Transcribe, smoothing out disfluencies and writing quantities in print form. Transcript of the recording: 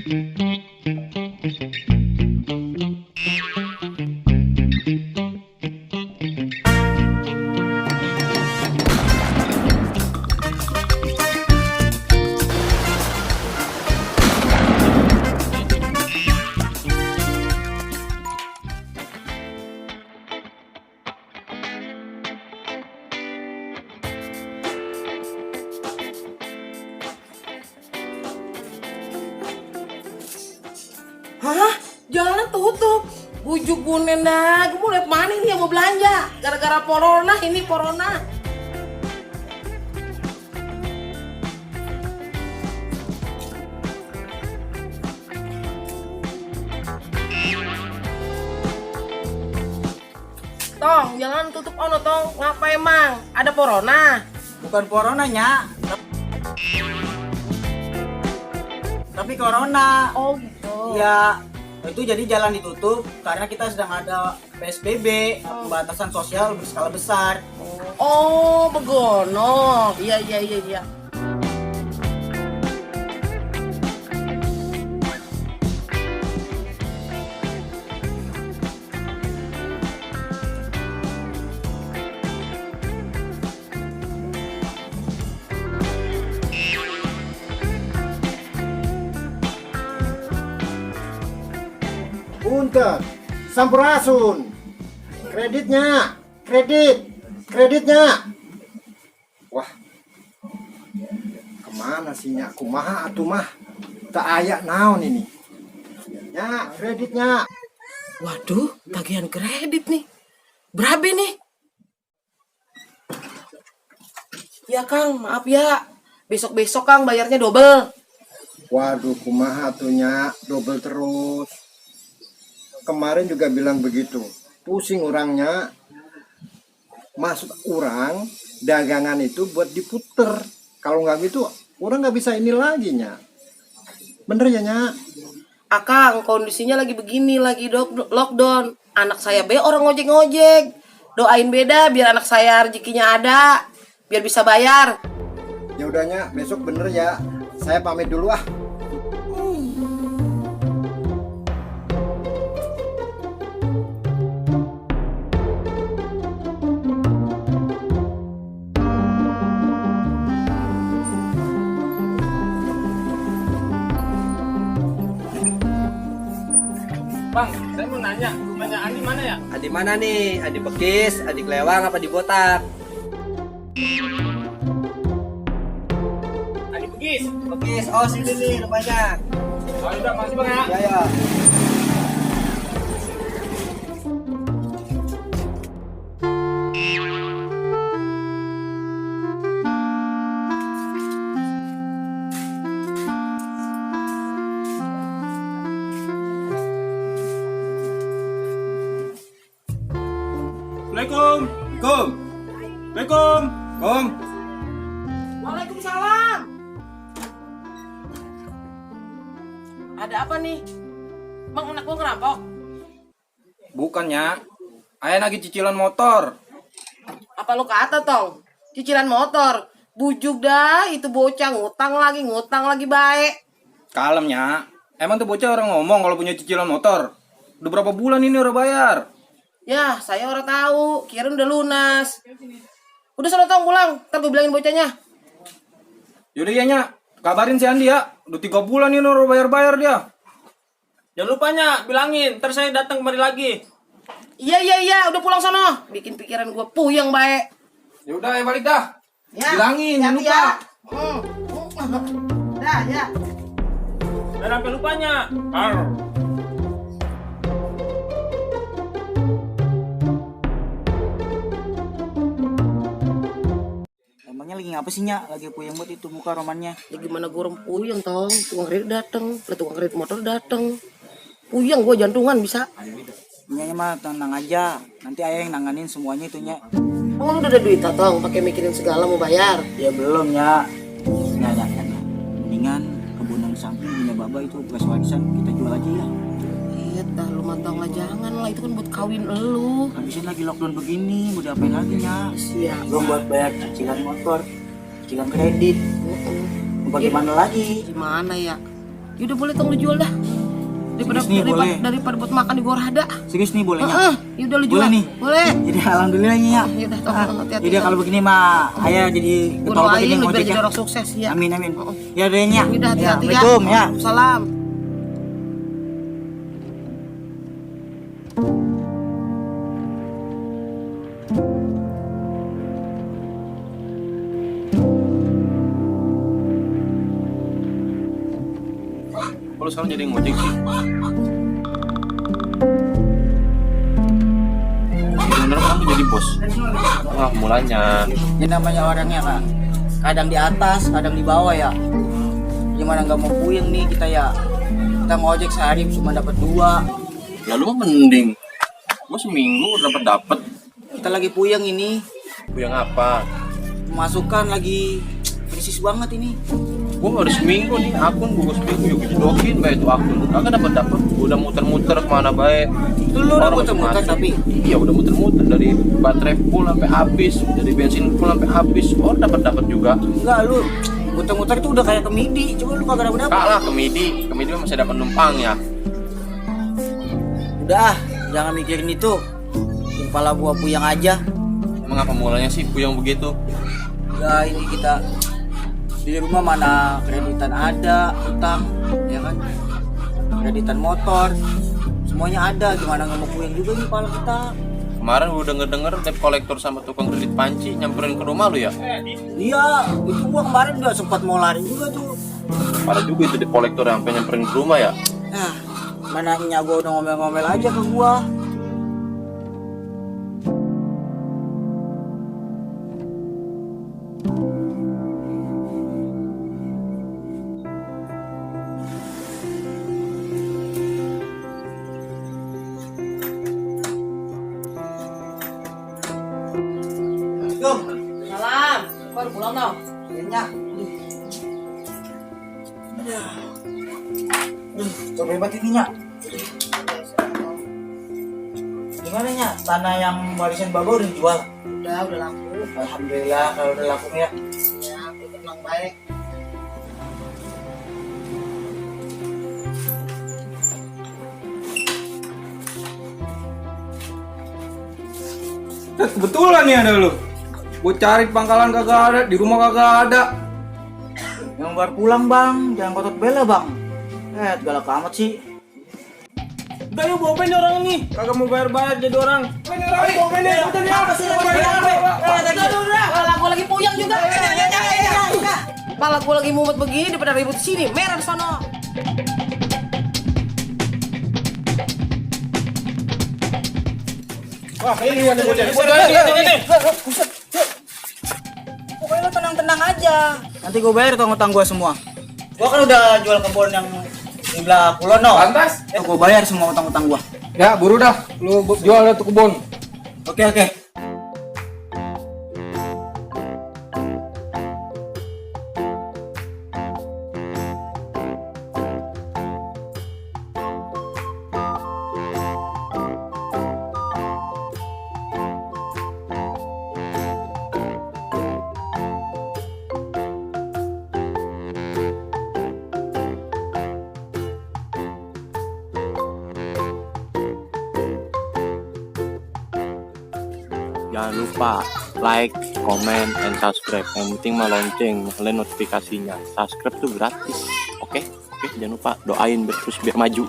Hah? Jalan tutup. Bujuk bunen dah. Gue mau liat mana ini yang mau belanja. Gara-gara corona ini corona. Tong, jalan tutup ono tong. Ngapa emang? Ada corona? Bukan coronanya, tapi corona. Oh gitu. Ya, itu jadi jalan ditutup karena kita sedang ada PSBB, pembatasan sosial berskala besar. Oh, begono. Iya. Punten, sampurasun. Kreditnya. Wah, kemana sih nya? Kumaha atuh mah? Tak ayak naon ini? Ya, kreditnya. Waduh, tagihan kredit nih. Berapa nih? Ya Kang, maaf ya. Besok-besok Kang bayarnya double. Waduh, kumaha atunya? Double terus. Kemarin juga bilang begitu. Pusing orangnya. Maksud orang, dagangan itu buat diputer. Kalau nggak gitu, orang nggak bisa ini lagi, nya. Bener ya, nya? Akang, kondisinya lagi begini, lagi lockdown. Anak saya orang ngojek-ngojek. Doain beda biar anak saya rezekinya ada. Biar bisa bayar. Ya udahnya, besok bener ya. Saya pamit dulu ah. Bang, saya mau nanya, rumahnya Adi mana ya? Adi mana nih? Adi Bekis, Adi Kelewang, apa di Botak? Adi Bugis. Bekis, oh sini nih rumahnya. Oh, udah, makasih Bang ya. Ya. Assalamualaikum. Waalaikumsalam. Ada apa nih? Bang, anak gua ngerampok? Bukannya, ayah lagi cicilan motor. Apa lu kata, Tong? Cicilan motor. Bujuk dah, itu bocah ngutang lagi baik. Kalemnya, emang tuh bocah orang ngomong kalau punya cicilan motor. Udah berapa bulan ini orang bayar? Ya, saya orang tahu, kirain udah lunas. Udah sana Tong pulang, ntar gue bilangin bocahnya. Yaudah iya nya, kabarin si Andi ya. Udah 3 bulan ini orang bayar-bayar dia. Jangan lupa nya, bilangin, ntar saya datang kemari lagi. Iya, udah pulang sono. Bikin pikiran gue puyeng baik. Yaudah, ya balik dah. Ya, Bilangin, jangan lupa. ya. Dah, ya. Jangan sampai lupanya. Emangnya lagi ngapa sih, Nya? Lagi puyeng buat itu muka romannya. Ya gimana gue orang puyeng, Tong. Tukang kredit dateng, tukang kredit motor dateng. Puyeng gue jantungan bisa. Nya mah tenang aja. Nanti ayah yang nanganin semuanya itunya. Oh, lu udah ada duit, Tong? Pakai mikirin segala mau bayar. Ya belum ya. Nah. Mendingan kebun yang samping punya Baba itu bekas warisan kita jual aja ya. Iya, dah lu mantong lah, jangan lah, itu kan buat kawin elu. Habisin lagi lockdown begini, mau diapain lagi nya? Siap. Belum buat bayar cicilan motor, cicilan kredit. Mau bagaimana lagi? Gimana ya? Yaudah boleh tong lu jual dah. Daripada Serius nih, boleh. daripada buat makan di Gorada. Serius nih bolehnya. Yaudah lu jual. Boleh nih. Boleh. Jadi alhamdulillah ya. Yaudah tong hati-hati. Jadi kalau begini mah ayah jadi Guru ketua aing jadi lu biar ngojek jadi ya. orang sukses ya. Amin amin. Ya udah ya. Yaudah hati-hati ya. Assalamualaikum ya. Salam. Kalau sekarang jadi ngojek sih. Bener kamu jadi bos. Wah, mulanya. Ini namanya orangnya kak. Kadang di atas, kadang di bawah ya. Gimana nggak mau puyeng nih kita ya. Kita ngojek sehari cuma dapat 2. Lalu mah mending. Gua seminggu dapat. Kita lagi puyeng ini. Yang apa? Pemasukan lagi krisis banget ini. Gua baru seminggu nih, akun gua seminggu juga jedokin bae itu akun. Kagak dapat. Udah muter-muter kemana bae. Lu udah Orang muter-muter masuk. tapi Iya udah muter-muter dari baterai full sampai habis, dari bensin full sampai habis. Oh dapat juga. enggak lu muter-muter itu udah kayak kemidi. Coba lu kagak dapat. Kak lah kemidi mah masih ada penumpang ya. Udah, jangan mikirin itu. Kepala gua puyeng aja. Emang apa mulanya sih puyeng begitu? Ya ini kita di rumah mana kreditan ada, utang, ya kan? Kreditan motor, semuanya ada. Gimana nggak mau puyeng juga nih kepala kita? Kemarin gue denger debt kolektor sama tukang kredit panci nyamperin ke rumah lu ya. Iya, itu gua kemarin juga sempat mau lari juga tuh. Parah juga itu debt kolektor sampai nyamperin ke rumah ya. Nah, mana gua udah ngomel-ngomel aja ke gua. Salam. Baru pulang dong. Iya. Coba hebat ininya. Gimana nya? Tanah yang warisan Baba udah dijual? Udah laku. Alhamdulillah kalau udah laku ya. Ya, aku tenang baik. Kebetulan nih ada lu. Gue cari pangkalan kagak ada, di rumah kagak ada. Yang baru pulang bang, jangan kotot bela bang. Galak amat sih. Udah yuk bawa nih orang ini. Kagak mau bayar jadi orang. Malah gua lagi puyeng juga. Malah gua lagi mumet begini daripada ribut sini. Merah di sono. Wah, ini ada bocah. Pokoknya lo tenang-tenang aja. Nanti gue bayar utang gue semua. Gue kan udah jual kebun yang di belah Kulono. Lantas? Gue bayar semua utang-utang gue. Ya, buru dah. Lu jual tuh kebun. Oke. Jangan lupa like, comment, and subscribe. Yang penting mah lonceng, nyalain notifikasinya. Subscribe tuh gratis. Oke, jangan lupa doain terus biar maju.